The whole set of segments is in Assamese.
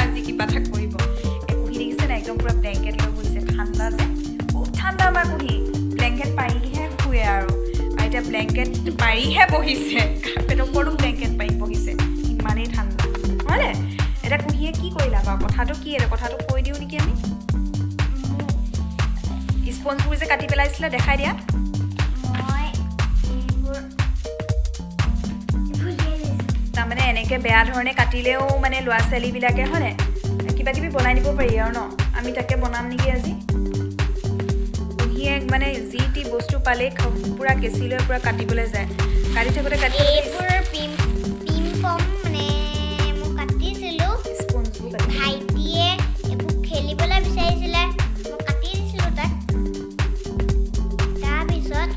আজি কিবা এটা কৰিব। এই কুহি দেখিছে নাই, একদম পূৰা ব্লেংকেট লৈ বহিছে। ঠাণ্ডা যে, বহুত ঠাণ্ডা। আমাৰ কুহি ব্লেংকেট পাৰিহে শুৱে আৰু এতিয়া ব্লেংকেট পাৰিহে বহিছে, কাৰ্পেটৰ ওপৰতো ব্লেংকেট পাৰি বহিছে, ইমানেই ঠাণ্ডা, হয়নে? এতিয়া কুহিয়ে কি কৰিলা বাৰু? কথাটো কি? এতিয়া কথাটো কৈ দিওঁ নেকি আমি? স্পঞ্জবোৰ যে কাটি পেলাইছিলে, দেখাই দিয়া। মই এইবোৰ বুজিয়ে দিছোঁ। তাৰমানে এনেকৈ বেয়া ধৰণে কাটিলেও মানে ল'ৰা ছোৱালীবিলাকে, হয়নে, কিবা কিবি বনাই দিব পাৰি আৰু ন? আমি তাকে বনাম নেকি আজি? কুহিয়ে মানে যি টি বস্তু পালেই পূৰা কেঁচি লৈ পূৰা কাটিবলৈ যায়। কাটি থাকোঁতে কাটি থাকোঁতে এইবোৰ পিম পিম পম মানে মই কাটিছিলোঁ। স্পঞ্জবোৰ কাটি। ভাইটিয়ে এইবোৰ খেলিবলৈ বিচাৰিছিলে, মই কাটি দিছিলোঁ তাক। তাৰপিছত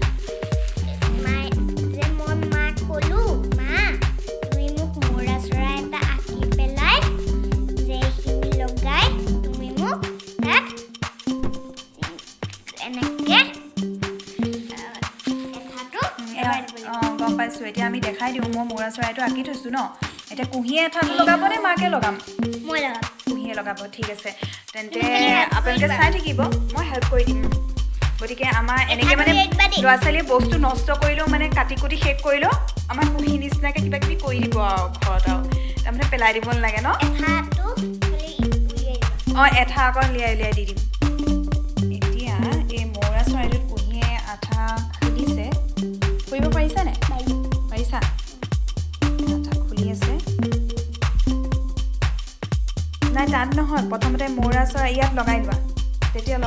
মায়ে যে মই মাক ক'লোঁ, মা, তুমি মোক মৌৰা চৰাই এটা আঁকি পেলাই যে এইখিনি লগাই তুমি মোক তাত এনেকৈ এঠাটো লগাই দিব লাগিব। অঁ, গম পাইছোঁ। এতিয়া আমি দেখাই দিওঁ। মই মৌৰা চৰাইটো আঁকি থৈছোঁ ন? এতিয়া কুহিয়ে এঠাটো লগাব নে মাকে লগাম? মই লগাম। কুহিয়ে লগাব, ঠিক আছে তেন্তে। তুমি খালি help কৰি আপোনালোকে দিবা। চাই থাকিব, মই হেল্প কৰি দিম। গতিকে আমাৰ এনেকৈ এঠাটো মানে উলিয়াই দিবা দেই। ল'ৰা ছোৱালীয়ে বস্তু নষ্ট কৰিলেও, মানে কাটি কুটি শেষ কৰিলেও, আমাৰ কুহি নিচিনাকৈ কিবা কিবি কৰি দিব আৰু ঘৰত আৰু তাৰমানে পেলাই দিব নালাগে ন? এঠাটো খালি উলিয়াই দিবা। অঁ, এঠা অকণ উলিয়াই উলিয়াই দি দিম। এতিয়া এই মৌৰা চৰাইটোত কুহিয়ে আঠা খুলিছে। খুলিব পাৰিছানে? পাৰিছা? আঠা খুলি আছে। নাই, তাত নহয়, প্ৰথমতে মৌৰা চৰাই ইয়াত লগাই লোৱা, তেতিয়া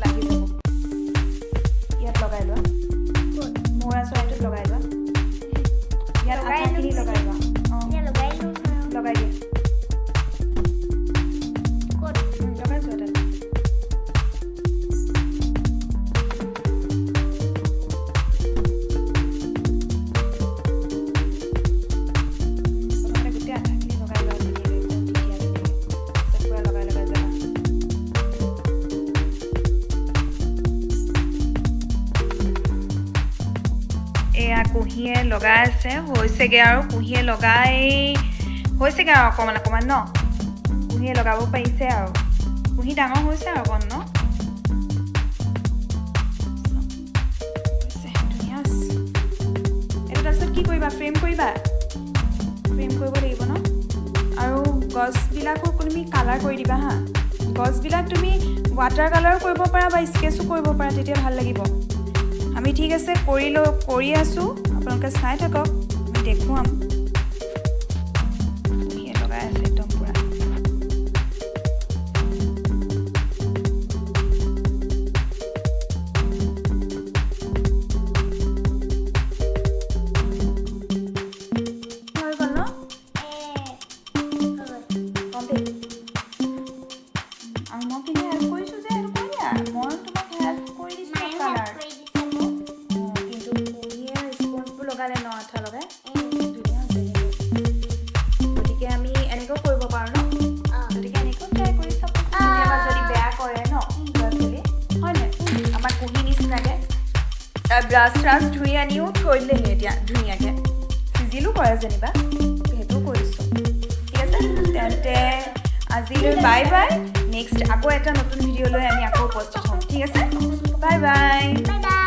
লাগি যাব। ইয়াত লগাই লোৱা। ক'ত? মৌৰা চৰাইটোত লগাই লোৱা ইয়াত। লগাই আঠাখিনি ল'ম। লগাই লোৱা, অঁ। এতিয়া লগাই ল'ম আৰু। লগাই দিয়া। ক'ত? লগাই যোৱা তাত। প্ৰথমতে গোটেই আঠাখিনি লগাই লোৱা ধুনীয়াকৈ, একদম ধুনীয়া ধুনীয়াকৈ। তাৰপিছত পূৰা লগাই লগাই যাবা। এয়া কুঁহিয়ে লগাই আছে, হৈছেগৈ আৰু। কুঁহিয়ে লগাই হৈছেগৈ আৰু অকণমান অকণমান ন? কুঁহিয়ে লগাব পাৰিছে আৰু। কুঁহি ডাঙৰ হৈছে আৰু অকণ ন? হৈছে, ধুনীয়া হৈছে এইটো। তাৰপিছত কি কৰিবা? ফ্ৰেম কৰিবা? ফ্ৰেম কৰিব লাগিব ন? আৰু গছবিলাকো তুমি কালাৰ কৰি দিবা। হা, গছবিলাক তুমি ৱাটাৰ কালাৰো কৰিব পাৰা বা স্কেচো কৰিব পাৰা, তেতিয়া ভাল লাগিব। আমি ঠিক আছে কৰি লৈ কৰি আছোঁ, আপোনালোকে চাই থাকক, আমি দেখুৱাম। কুহিয়ে লগাই আছে একদম পূৰা। হৈ গ'ল ন? এ, হৈ গ'ল। কমপ্লিট। আৰু মই কিন্তু হেল্প কৰিছোঁ যে, সেইটো কৰি দিয়া। মই তোমাক হেল্প কৰি দিছোঁ। মায়েও কালাৰ হেল্প কৰি দিছে মোক। অঁ, কিন্তু কুহিয়ে স্পঞ্জবোৰ লগালে ন, আঠা লগাই ধুনীয়া হৈছে কিন্তু। গতিকে আমি এনেকৈও কৰিব পাৰোঁ ন? অঁ। গতিকে এনেকৈও ট্ৰাই কৰি চাব কেতিয়াবা, যদি বেয়া কৰে ন ল'ৰা ছোৱালীয়ে, হয় নাই? আমাৰ কুহি নিচিনাকৈ ব্ৰাছ চ্ৰাছ ধুই আনিও থৈ দিলেহি। এতিয়া ধুনীয়াকৈ চিজিলো কৰে যেনিবা, সেইটোও কৰিছোঁ। ঠিক আছে তেন্তে, আজিলৈ বাই বাই। নেক্সট আকৌ এটা নতুন ভিডিঅ' লৈ আমি আকৌ উপস্থিত হ'ম। ঠিক আছে, বাই বাই। Bye bye.